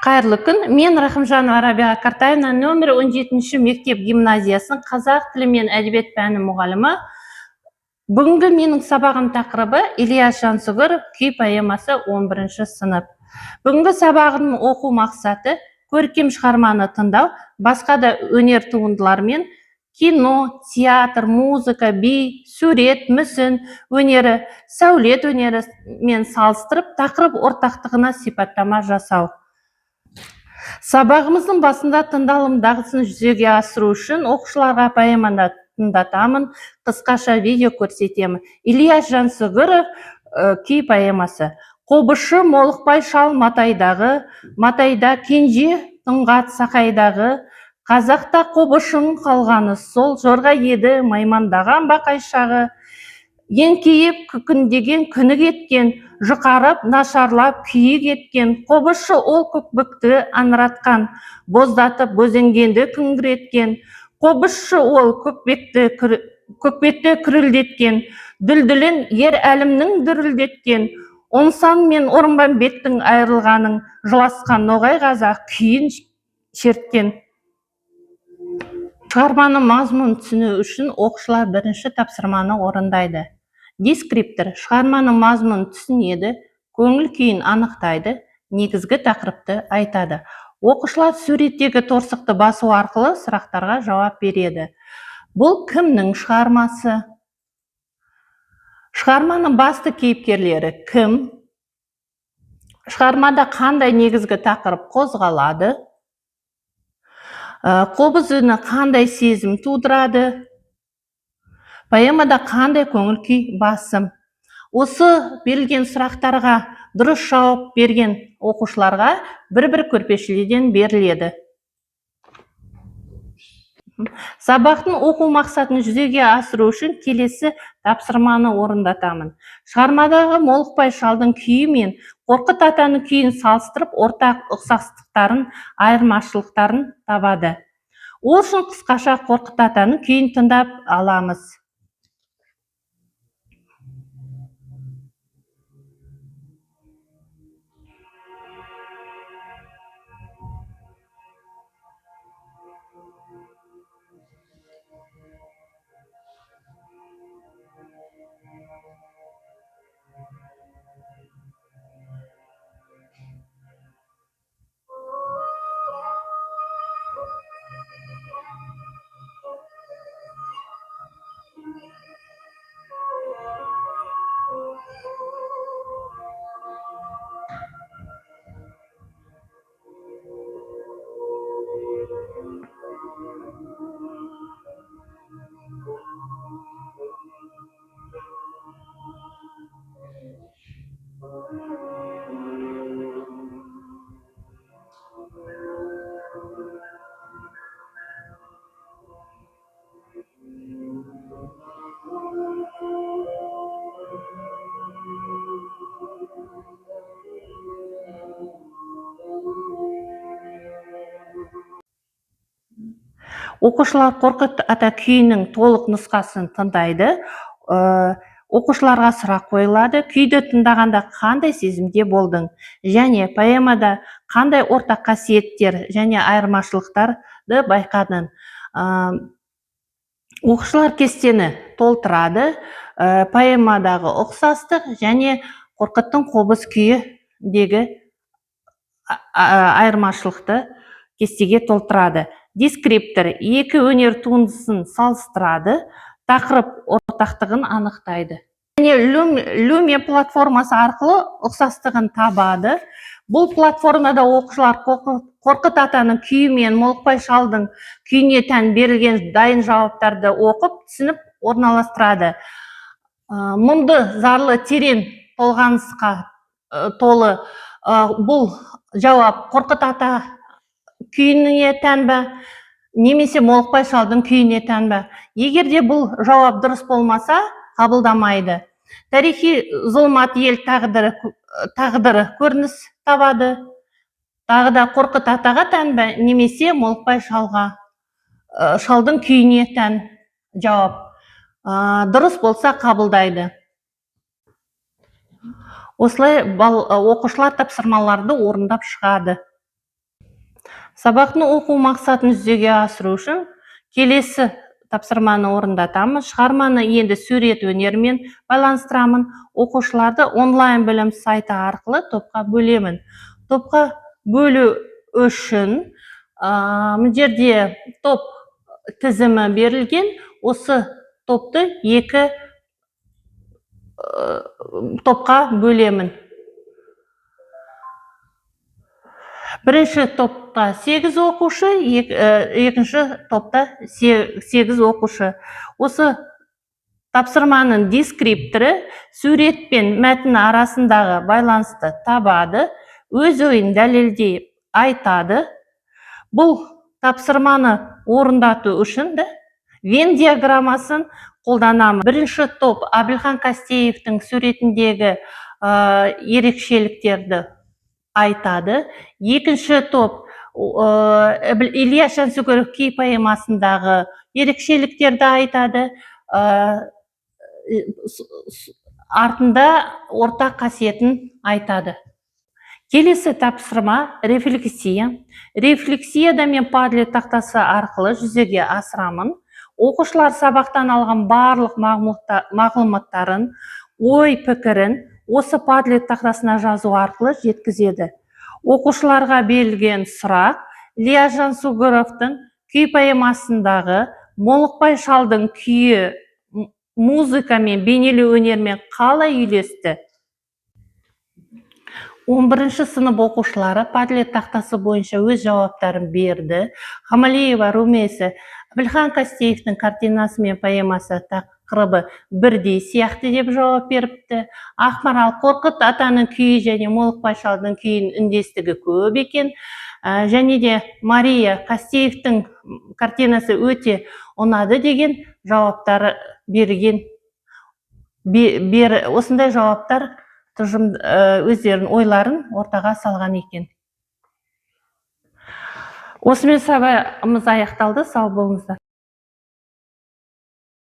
Қайырлы күн! Мен Рахымжанова Рабиға Картаевна, нөмірі 17 мектеп гимназиясының қазақ тілі мен әдебиет пәні мұғалімі. Бүгінгі менің сабағым тақырыбы: Ілияс Жансүгіров «Күй» поэмасы, 11 сынып. Бүгінгі сабағымның оқу мақсаты: көркем шығарманы тыңдау, басқа да өнер туындыларымен, кино, театр, музыка, би, сурет, мүсін өнері, сәулет өнерімен салыстырып, тақырып ортақтығына сипаттама жасау. Сабағымыздың басында тыңдалым дағдысын жүзеге асыру үшін оқушыларға поэманы тыңдатамын, қысқаша видео көрсетемін. Ілияс Жансүгіров, «Күй» поэмасы. Қобызшы Молықбай шал Матайдағы, Матайда кенже Тұңғат Сақайдағы, қазақта қобызшының қалғаны сол, жорға еді маймаңдаған бақайшағы. Еңкейіп күкіндеген күні кеткен, жұқарып, нашарлап күйі кеткен. Қобызшы ол көкбөкті аңыратқан, боздатып бозінгенді күңіреткен. Қобызшы ол көкбетті күрілдеткен, дүлдүлін Ер Әлімнің дүрілдеткен. Оңсан мен Орманбеттің айырылғанын жыласқан ноғай қазақ күйін шерткен. Шығарманың мазмұнын түсіну үшін оқушылар бірінші тапсырманы орындайды. Дескриптор шығарманың мазмұнын түсінеді, көңіл күйін анықтайды, негізгі тақырыпты айтады. Оқушылар суреттегі торсықты басу арқылы сұрақтарға жауап береді. Бұл кімнің шығармасы? Шығарманың басты кейіпкерлері кім? Шығармада қандай негізгі тақырып қозғалады? Қобыз үні қандай сезім тудырады? Поэмада қандай көңіл күй басым? Осы берілген сұрақтарға дұрыс жауап берген оқушыларға бір-бір көрпешелерден беріледі. Сабақтың оқу мақсатын жүзеге асыру үшін келесі тапсырманы орындатамын. Шығармадағы Молықбай шалдың күйі мен Қорқыт атаның күйін салыстырып, ортақ ұқсастықтарын, айырмашылықтарын табады. Ол үшін қысқаша Қорқыт атаның күйін тыңдап аламыз. Оқушылар Қорқыт ата күйінің толық нұсқасын тыңдайды. Оқушыларға сұрақ қойылады: күйді тыңдағанда қандай сезімде болдың және поэмада қандай ортақ қасиеттер және айырмашылықтарды байқадың? Оқушылар кестені толтырады. Поэмадағы ұқсастық және Қорқыттың қобыз күйіндегі айырмашылықты кестеге толтырады. Дескриптор екі өнер туындысын салыстырады, тақырып ортақтығын анықтайды және Lumia платформасы арқылы ұқсастығын табады. Бұл платформада оқушылар Қорқыт атаның күйі мен Молықбай шалдың күйіне тән берілген дайын жауаптарды оқып, түсініп, орналастырады. Мұңды, зарлы, терең толғанысқа толы бұл жауап Қорқыт ата күйіне тән бе немесе Молықбай шалдың күйіне тән бе? Егер де бұл жауап дұрыс болмаса, қабылдамайды. Тарихи зұлмат ел тағдыры көрініс табады. Тағы да Қорқыт атаға тән бе немесе Молықбай шалдың күйіне тән жауап дұрыс болса, қабылдайды. Осылай оқушылар тапсырмаларды орындап шығады. Сабақтың оқу мақсатын жүзеге асыру үшін келесі тапсырманы орындатамын. Шығарманы енді сурет өнерімен байланыстырамын. Оқушыларды онлайн білім сайты арқылы топқа бөлемін. Топқа бөлу үшін мына жерде топ тізімі берілген. Осы топты екі топқа бөлемін. Бірінші топта 8 оқушы, екінші топта 8 оқушы. Осы тапсырманың дескрипторы сурет пен мәтін арасындағы байланысты табады, өз ойын дәлелдей айтады. Бұл тапсырманы орындату үшін де Венн диаграммасын қолданамын. Бірінші топ Әбілхан Қастеевтің суретіндегі ерекшеліктерді айтады. Екінші топ Ильяс Жансүгіров «Күй» поэмасындағы ерекшеліктерді айтады. Артында ортақ қасиетін айтады. Келесі тапсырма — рефлексия. Рефлексияда мен Padlet тақтасы арқылы жүзеге асырамын. Оқушылар сабақтан алған барлық мағлұматтарын, ой пікірін осы Padlet тақтасына жазу арқылы жеткізеді. Оқушыларға берілген сұрақ: Ілияс Жансүгіровтің «Күй» поэмасындағы Молықбай шалдың күйі музыка мен бейнелеу өнерімен қалай үйлесті? 11 сынып оқушылары Padlet тақтасы бойынша өз жауаптарын берді. Хамалиева Румеса: Әбілхан Қастеевтің картинасы мен поэмасы тақырыбы бірдей сияқты деп жауап беріпті. Ақмарал: Қорқыт атаның күйі және Молықбай шалдың күйінің үндестігі көп екен. Және де Мария: Қастеевтің картинасы өте ұнады деген жауаптары берген. Осындай жауаптар тұжырым, өздерінің ойларын ортаға салған екен. Осымен сабағымыз аяқталды. Сау болыңыздар.